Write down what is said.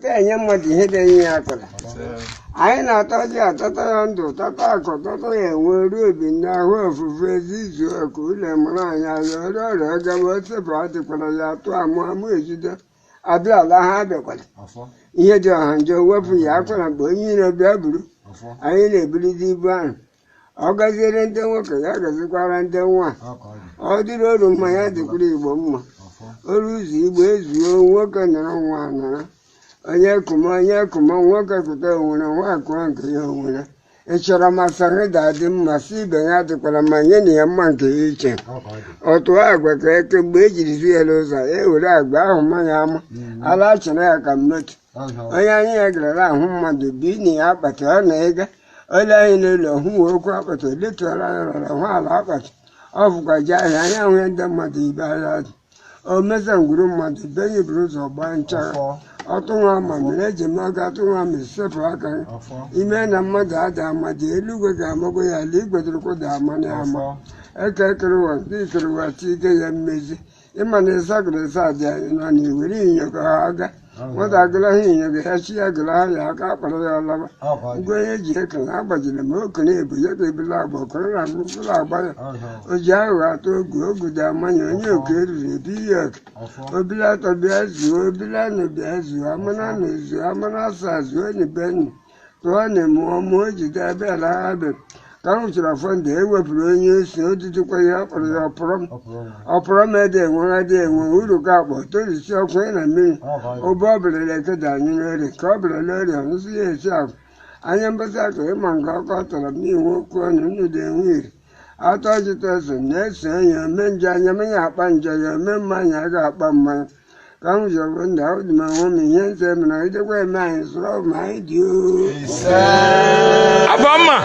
Enye mmadụ ihe dị enye ya akpara. Anyị na-ata ọjị, atata ya ndụ, tata akụ, tata ya enwe ruo obi n'ahụ ofufe ezi izu oku ụlọ mụrụ anyị anya ọrịa ọrịa gaba osepụ adịkwara ya atụ amụ amụ ejide abịa ala ha abịakwara ihe dị ọha njọ wepụ ya akwara mgbe onye iro bịa buru. Anyị na-ebulite ibu ahụ. Ọ gaziere ndị nwoke, ya gazikwara ndị nwa. Ọ dịrị oru mma, ya dịkwara Igbo mma. Oru ụzọ Igbo ezuo, nwoke nọrọ, nwa nọrọ, onye kuma, onye kuma, nwoke kụta onwere, nwa kụọ nke ya onwere. Ị chọrọ masarida dị mma, si ibe ya dịkwara mma, nye na ya mma nke ya iche. Ọtụ agwa ka eke mgbe e jiri zu ya n'ụzọ e were agwa ahụ mmanya ama ala chịrị ya ka mmetụ onye anyị ya gara ahụ mmadụ bi na ya akpati ọ na-ega ole anyị n'ụlọ hụ okwu akpati oletuara ya rọrọ hụ ala akpati ọ fụkwa ji ahịa anya hụ ndị mmadụ ibe ahịa dị o meza ngwuru mmadụ benye buru ụzọ gbaa nchara ọtụnwa ma mere eji m aka atụnwa ma sepụ aka ya ime na mmadụ ada ama dị eluigwe ga-amagwo ya, ala igwe dịrịkwa da ama na ama eke ekere ụwa nke ikere ụwa tike ya mmezi. Ịma na ịsakụrụ ịsa dị anyị nọ na iwere inyogo ha aga nwatakịrị ahụ inyogo ya chi ya gụrụ ha ya aka akpara ya ọlaba ngwa onye ji eke na agbajiri ma okenye ebu ya ka ebila agba okoro na mkpụrụ agba ya o ji aghụghọ atụ ogu ogu dị amanya onye oke eruru ebi ya oke obila atọ bịa zuo, obila anọ bịa zuo, amana na zuo, amana asaa zuo, ni beni tụọ na mụọ mụọ jide abịa ala ha bịa ka m hụchara fọndụ e wepụrụ onye osi odidikwa ya ọ kpọrọ ya ọpụrọ m ọpụrọ m ede enwe adị enwe uru ka akpọ torisi ọkụ na mmiri ụba ọ bịara eke dị anyị n'orie ka ọ bịara n'orie ọnụsị ya esi ahụ anya mbata ka ịma nke ọkọ tọrọ m n'iwu okwu ọnụ nnu dị enwe iri atọ ọchịta eso na-eso enyi ome njọ anya menye akpa njọ ya ome mmanya a ga-akpa mmanya ka m jọrọ ndụ ahụ dị m onwe m ihe ntị mere idekwa eme anyị sụrụ ma anyị dị oo. Abamma.